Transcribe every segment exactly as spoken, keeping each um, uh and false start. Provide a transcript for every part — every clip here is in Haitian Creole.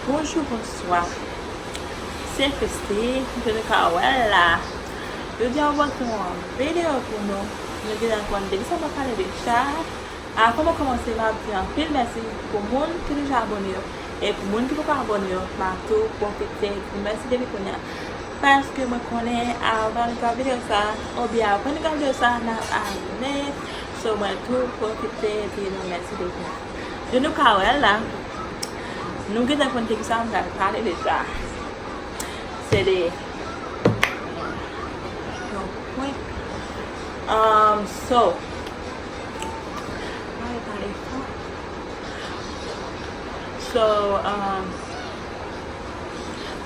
Bonjou, bonswa. Se Christy, jan nou ka wè l la. Jodi a, mwen pote yon videyo pou nou. Nou gentan konn de kisa m ap pale deja. Avan mwen kòmanse, m ap di anpil mèsi pou moun ki deja abòne yo. E pou moun ki poko abòne yo, m ap tou pwofite di mèsi depi kounye a. Paske mwen konnen avan n gade videyo sa, oubyen avan n gade videyo sa, n ap abòne. So, mwen tou pwofite di nou mèsi depi kounye a. Jan nou ka wè l la, nou gentan konn de kisa m pral pale deja. Se de yon prank. Um, so, mwen pale fò. So, um,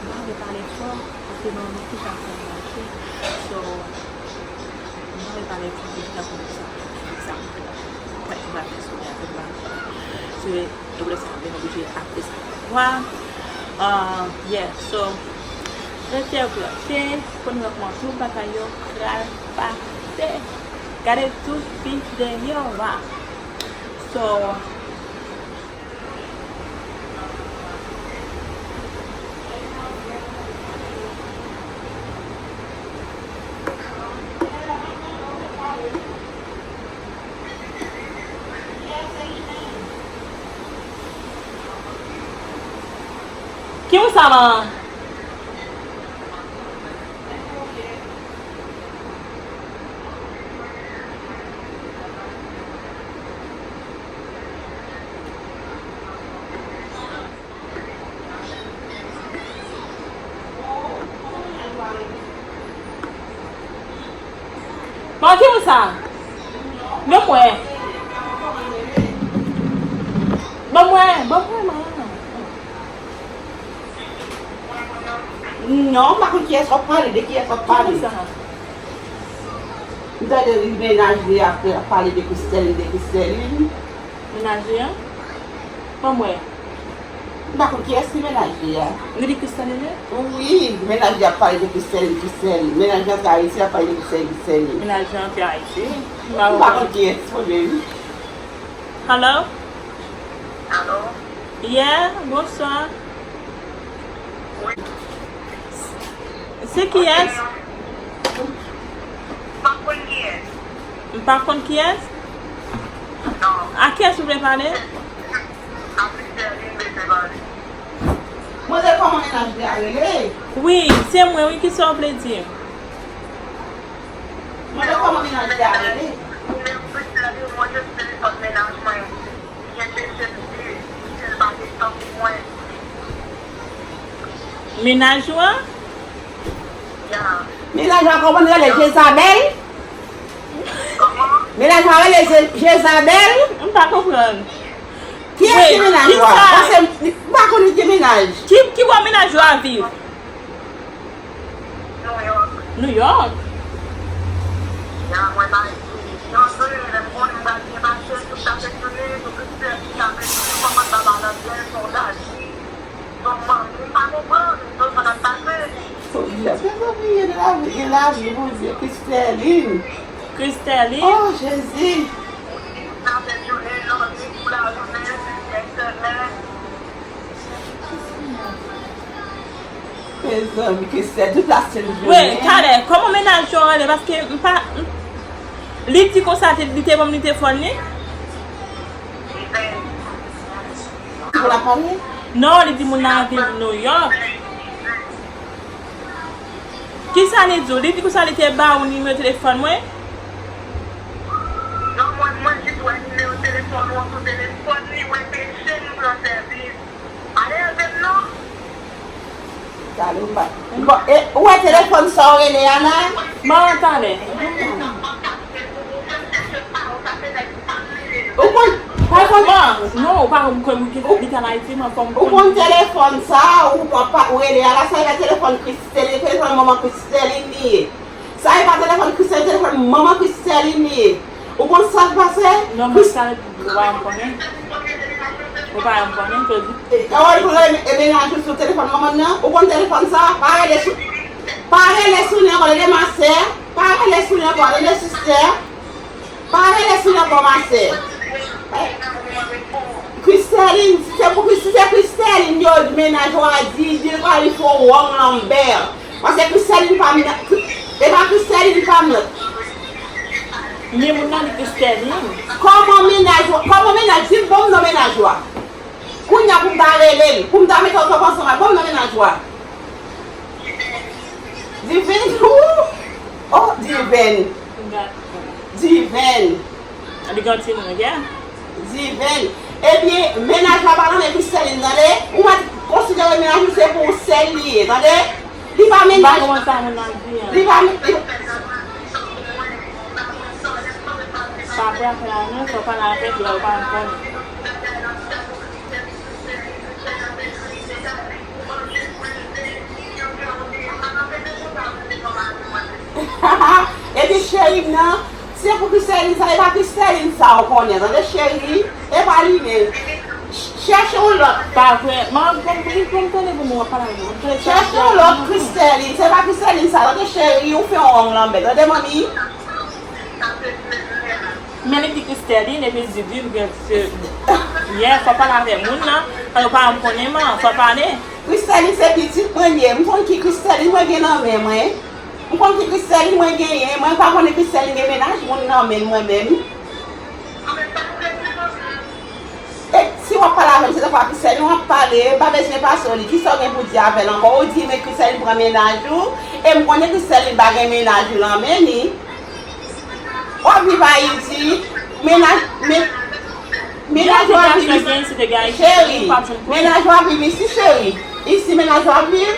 mwen pale fò, paske mwen, mwen ki sa fè mache. So, mwen pale fò, ki sa fè sa. Sa, mwen pral fè sou mwen, mwen pral fè. So, e pou sa, mwen oblije ap fè sa. Wa. Uh, yeah, so, rete branche pou nou wè kòman tout bagay yo pral pase. Gade tout videyo a. So, Ki moun sa la? Bon, ki moun sa? Ban m wè. Ban m wè, ban m wè, man. Non, m pa konn kiyès w ap pale, de kiyès w ap pale. Ki moun sa? M tande mennaj li ap, ap pale de Christelle, de Christelle. Mennaj li an? Ban m wè. M pa konn kiyès ki mennaj li a. Li di Christelle li? Wi, mennaj li ap pale de Christelle, Christelle. Mennaj li antre Ayiti, ap pale de Christelle, Christelle. Mennaj li antre Ayiti? M pa konn kiyès, pwoblèm. Hello? Alo? Yeah, bonswa. Wi. Se kiyès? M pa konn kiyès. M pa konn kiyès? Non. A kiyès ou vle pale? A Christelle m vle pale. Mwen se kòman mennaj li a rele? Wi, se mwen, wi, kisa w vle di? Mwen se kòman mennaj li a rele? Mwen jis telefòn mennaj mwen. Li enpeche m viv, li di l pa gen tan pou mwen. Mennaj ou an? Ya. Mennaj ou an kòman l rele? Jezabèl? Kòman? Mennaj ou an rele Je-, Jezabèl? M pa konprann. Kiyès ki mennaj ou an? Paske m pa konn ki mennaj. Ki, ki bò mennaj ou an viv? Nouyòk. Nouyòk? Ya, mwen pa isi. Yon jou, lè m konnen m pral byen pase, tout sa fè tounen, tout sa fè tounen, kòman sa pa nan byen, son dadi. Son manmi, m pa konprann, tout sa k ap pase. Bondye, mezanmi, gen lavi, gen lavi, Bondye, Christelle. Christelle? Oh, Jezi. Sa fè tounen, lòt li pou la jounen, fè sèmen. Mezanmi, Christelle, tout la sèl jounen. Wi, talè, kòman mennaj yo rele? Paske m pa, m, li di konsa, te, li te ban m telefòn li. Pou la pale? Non, li di moun nan viv Nouyòk. Kisa li di w? Li di konsa li te ba ou nimewo telefòn mwen? Non, mwen, mwen jis wè nimewo telefòn ou an sou telefòn li, mwen peche m pran sèvis. Pa nève m non. Talè m pa. Bon, e, ou wè telefòn sa w rele a la? Ban m talè. Ou konn, ou konn, man, non, ou pa konn mwen, li t al Ayiti, man, fò m konn. Ou konn telefòn sa, ou pa, pa, ou rele a la, sa e pa telefòn Christelle, telefòn manman Christelle li ye. Sa e pa telefòn Christelle, telefòn manman Christelle li ye. Ou konn sa k pase? Non, mwen sa, ou pa janm konnen. Ou pa janm konnen, ke di. E, e, ou konn rele, e, mennaj ou sou telefòn manman nan? Ou konn telefòn sa? Pa rele sou, pa rele sou li ankò, rele ma sè. Pa rele sou li ankò, rele sistè. Pa rele sou li ankò, ma sè. Christeline, si se pou Chris- si se Christeline yo, mennaj ou a di, di l pa li fè w wrong number. Paske Christeline pa m nan, e pa Christeline pa m nan. Men moun nan di Christeline. Kòman mennaj ou, kòman mennaj, di m bon m nan mennaj ou a. Kounye a pou m ta rele l, pou m ta mete w twòp ansanm ak, bon m nan mennaj ou a. Divine, ou, oh, Divine. Divine. Li gen ti non, yeah. Divine. Ebyen, mennaj la pa nan men Christeline, tande? Ou mèt konsidere mennaj ou se pou ou sèl li ye, tande? Li pa mennaj. Li pa men- Pa pran fè la non, fò pale avèk li, ou pa konn. Epi cheri m nan, se pou Christeline sa, e pa Christeline sa ou konnen, tande cheri, e pa li menm. Ch- Chèche yon lòt. Pa vre. Mwen, mwen, mwen, mwen tande pou mwen pale avèk mwen. Chèche yon lòt Christeline, se pa Christeline sa, tande cheri, ou fè yon wrong number, tande manmi? Men li di Christeline, epi li di, di, di, di, yeah, fò pale avèk moun nan, paske pa m konnen man, fò pale. Christeline se pitit mwen ye, m konn ki Christeline mwen gen nan men mwen. M konn ki Christeline mwen genyen, mwen pa konnen Christeline gen mennaj moun nan men mwen menm. E si w ap pale avè m, se tankou a Christeline w ap pale, m pa bezwen pase w li. Kisa w gen pou di avè l ankò? Ou di men Christeline pran mennaj ou, e m konnen Christeline pa gen mennaj ou nan men li. W ap viv Ayiti, mennaj, men, mennaj ou ap viv isi, cheri. Mennaj ou ap viv isi, cheri. Isi, mennaj ou ap viv.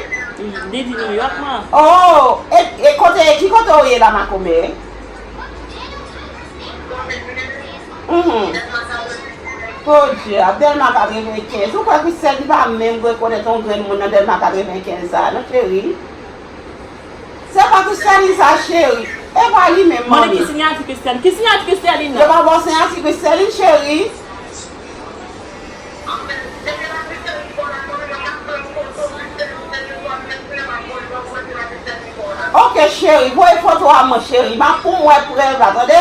Li di New York, man. Oh, e, e kote, ki kote w ye la, makomè? Mhm. Oh, Dieu, Dèlma katrevenkenz. Ou kwè Christelle li pa menm rekonèt yon grenn moun nan Dèlma katrevenkenz sa, non, cheri? Se pa Christelle sa, cheri. E pa li menm, manmi. Ki siyati Christelle? Ki siyati Christelle nan? Yo pa ba w siyati Christelle, cheri. Ok, cheri, voye foto a mwen, cheri. M ap pou m wè prèv la, tande?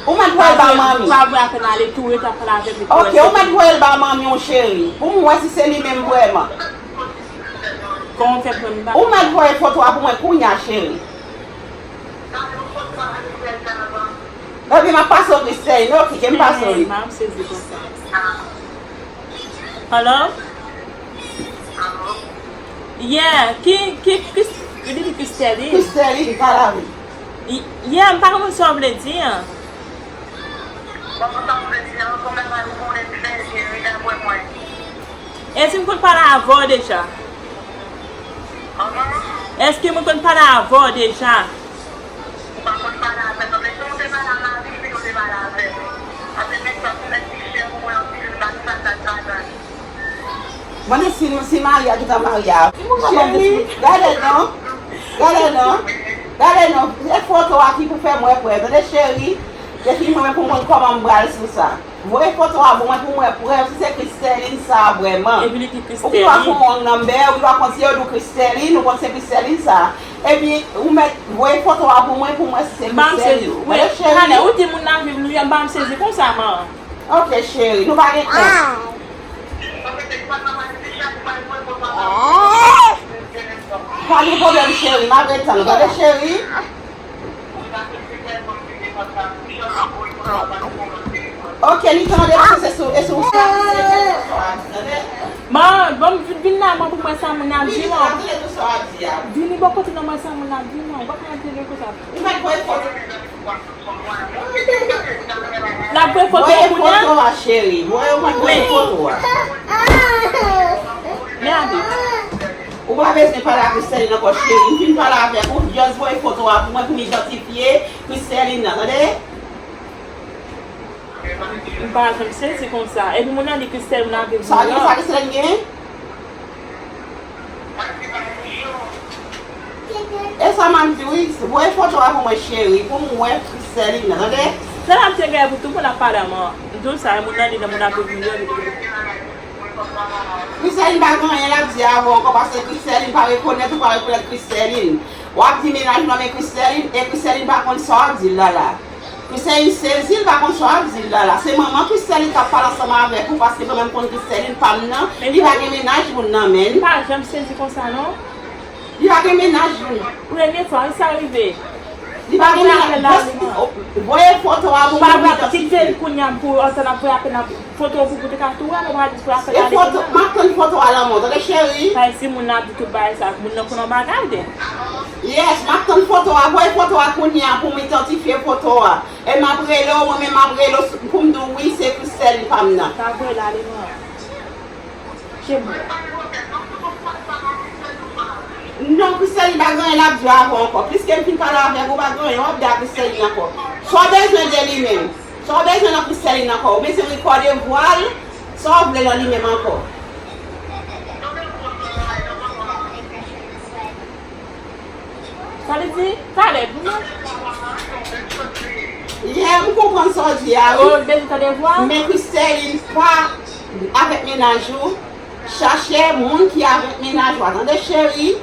Ou mèt voye l ba manmi. Pa vre apèn ale tou, rete ap pale avèk li. Ok, ou mèt voye l ba manmi w, cheri. Pou m wè si se li menm vrèman. Kòman w fè pran m pa? Ou mèt voye foto a pou mwen kounye a, cheri. Epi m ap pase w Christelle, ok, ke m pase w li. M ap sezi konsa. Hello? Yeah, ki, ki, ki, li di Christelle. Christelle, pale avè m. Yeah, m pa konprann sa w vle di an. Èske m konn pale avè w deja? Èske mwen konn pale avè w deja? Mande si, si Maria gentan marye a. Cheri, gade non. Gade non. Gade non. Se foto a ki pou fè m wè prèv. Tande cheri. Depi mwen menm pou mwen kòman m pral sou sa. Voye foto a pou mwen pou m wè prèv si se Christeline sa vrèman. Epi li ki Christeline. Ou ki pa fè wrong number, ou ki pa konn si yo di w Christeline, ou konn se Christeline sa. Epi ou mèt voye foto a pou mwen pou m wè si se Christeline. Mwen cheri. Talè ou di moun nan viv New York, m pa m sezi konsa man. Ok cheri, nou pa gen kont. Pa gen pwoblèm cheri, m ap ret tann ou, tande cheri. Ok, li tande, paske se sou, e sou, tande. Man, bon, vin, vin la, man, pou mwen sa moun ap di, non. Vini bò kote nan mwen sa moun ap di, non. Ou pa ka antre gen konsa. Ou mèt voye foto. L ap voye foto a kounye a? Voye foto a, cheri. Voye, ou mèt voye foto a. Men ade. Ou pa bezwen pale a Christeline ankò, cheri. M fin pale avèk ou, just voye foto a pou mwen, pou m idantifye Christeline nan, tande? M pa janm sezi konsa. Epi moun nan di Christelle nan viv New York. Sa ki sa Christelle gen? E sa m ap di wi, voye foto a pou mwen, cheri, pou m wè Christeline nan, tande? Sa l ap te gen pou tout moun ap pale a man. M di w sa, e moun nan di nan moun ap viv New York epi Christelle pa gen anyen l ap di avè w ankò, paske Christelle pa rekonèt ou pa rekonèt Christelle. W ap di mennaj ou nan men Christelle, e Christelle pa konn sa w ap di l la la. Christelle sezi, li pa konn sa w ap di l la la. Se manman Christelle ki ap pale ansanm avèk ou, paske mwen menm konn Christelle pa m nan. Li pa gen mennaj moun nan, men. Li pa janm sezi konsa, non. Li pa gen mennaj moun. Premye fwa, sa rive. Li pa gen mennaj. Voye foto a pou mwen. Kite l kounye a pou antan ap voye apèl nan foto pou, pou te ka tou wè, mwen pa di pou apèl ale. E foto, m ap tann foto a lanmò, tande cheri. Sa e si moun nan ap di tout bagay sa, moun nan konn yon bagay de. Yes, m ap tann foto a, voye foto a kounye a pou m idantifye foto a. E m ap rele w, mwen menm m ap rele w pou m di w wi, se Christelle pa m nan. Sa voye l ale non. Ke mwen. Non, Christelle pa gen anyen l ap di avè w ankò. Pliske m fin pale avèk ou, pa gen anyen w ap di a Christelle ankò. Sa w bezwen de li menm? Sa w bezwen nan Christelle ankò? Ou bezwen rekòde vwa l? Sa w vle nan li menm ankò? Sa vle di, talè, pou mwen. Yeah, m konprann sa w di a, wi. Oh, l bezwen tande vwa? Men Christelle pa avèk mennaj ou. Chache moun ki avèk mennaj ou a, tande cheri.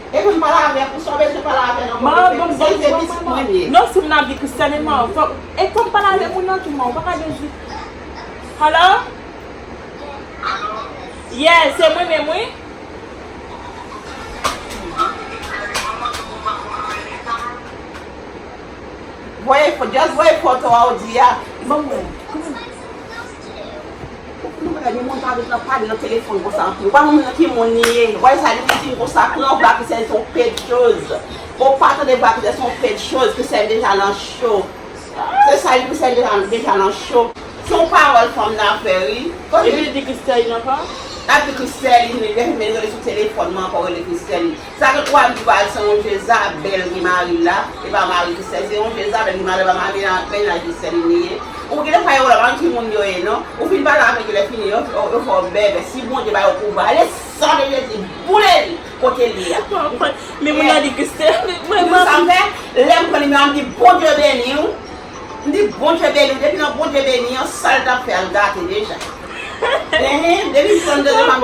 E pou m pale avèk ou, sa w bezwen pale avè l ankò? Mwen, bon, bon, se pitit mwen ye. Non, si m nan di Christelle, man, fò, e fò m pale avèk moun nan tou, man, ou pa ka bezwen. Hello? Yes, se mwen menm, wi. Voye fo-, just voye foto a w di a. Ban mwen. Kòman? Ou konn bagay, men moun pa ret nan pale nan telefòn konsa anpil. Ou pa konn moun nan ki moun li ye. Voye sa li di m konsa, pran vwa Christelle se yon pèt choz. Ou pa tande vwa Christelle se yon pèt choz, Christelle deja nan cho. Se sa li pou sèvi deja, deja nan cho. Se yon pawòl fanm nan ap fè, wi. Epi li di Christelle ankò? L ap di Christelle, li vin rele sou telefòn mwen ankò, rele Christelle. Sa ke w ap di, se yon Jezabèl ki mari l la, e pa mari Christelle. Se yon Jezabèl ki mari l, pa mari nan mennaj Christelle li ye. Ou gen lè fè yo la, pa ki moun yo ye, non. Ou fin pale avèk yo, lè fini, yo, yo, yo fè w bèbè. Si Bondye ba yo pouvwa, ale san de Jezi, boule li kote l ye a. Men moun nan di Christelle, men, men, men, sa fè, lè m pran nimewo a, m di, Bondye beni w. M di, Bondye beni w. Depi nan Bondye beni an, sa l t ap fè a, l gate deja. Enhen, depi m pran de devan m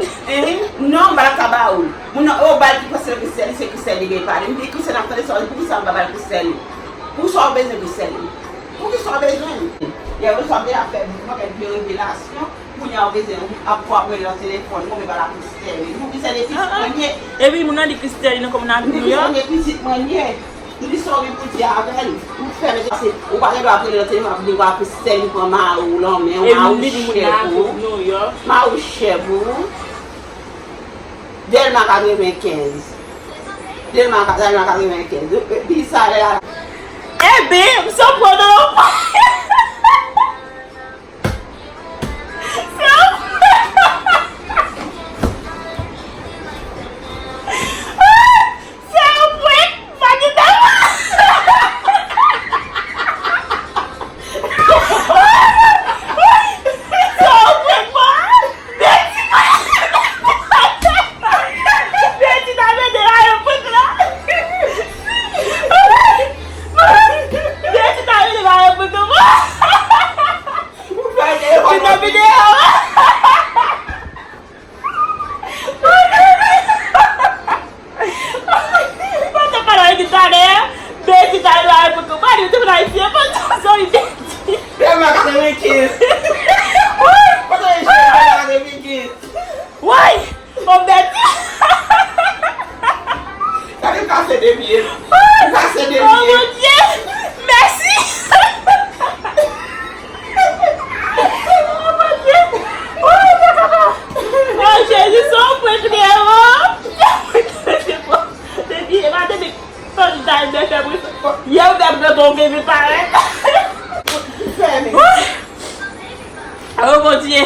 di, enhen, non, m pa ta ba ou l. Moun nan, o, ba l ki panse l Christelle, se Christelle li gen pale. M di, Christelle ap tande sa, poukisa m pa ba l Christelle? Poukisa w bezwen Christelle? Poukisa w bezwen l? Yè oswa m te ap fè yon pakèt vye revelasyon. Kounye a w bezwen ap, w ap rele nan telefòn, mwen menm pa la Christelle. Pou Christelle e pitit mwen ye. Epi moun nan di Christelle, non, kòm nan New York. Christelle e pitit mwen ye. M di sa w gen pou di avè l. M fèmen pase, ou pa gen dwa ap rele nan telefòn, ap di w a Christelle, li pran mari w lan men w, mari w chè pou ou. Mari w chè pou ou. Dèlma katrevenkenz. Dèlma, Dèlma katrevenkenz. Epi sa lè a. Ebyen, m sot pran nan yon Ou fè telefòn nan videyo. Pandan pale avèk li talè, Betty ta dwe al pou tou. Pale, ou te konn Ayisyen, pandan sa li te di. Dèlma katrevenkenz. Pandan li jwe dèlma katrevenkenz. Woy! Bon, Betty! Gade m kase de pye. M kase de pye. Oh, mon Dieu! Mèsi! Oh, mon Dieu! Oh, papa! Oh, Jezi, se yon prank li ye, oh! Depi, e pa depi, fò m ta al bèfè pou yè ou bèf nan ton bebe parèt. Oh, mon Dieu!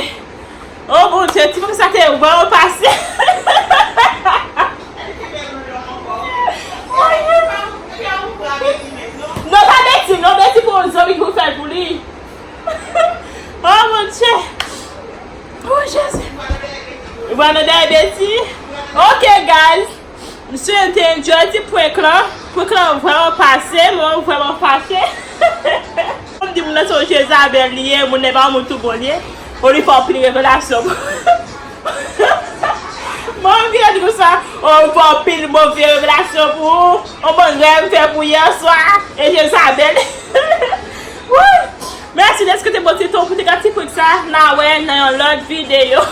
Oh, mon Dieu, ti fanm sa te wè w pase. Non, pa Betty, non, Betty pou yon zanmi pou fè l pou li. Oh, mon Dieu. Oh, Jezi. Ou pral nan dèyè Betty? Ok, guys. M swete te enjoy ti prank lan. Prank lan vrèman pase, mwen vrèman fache. M di moun nan se yon Jezabèl li ye, moun nan pa yon moun tou bon li ye. Ou li fè anpil revelasyon. M Yon videyo di konsa, oh, m fè anpil move revelasyon pou ou. Yon bon rèv m fè pou yè swa. E Jezabèl. Wouy! Mèsi dèske te pote tan pou te gade ti prank sa. N a wè nan yon lòt videyo.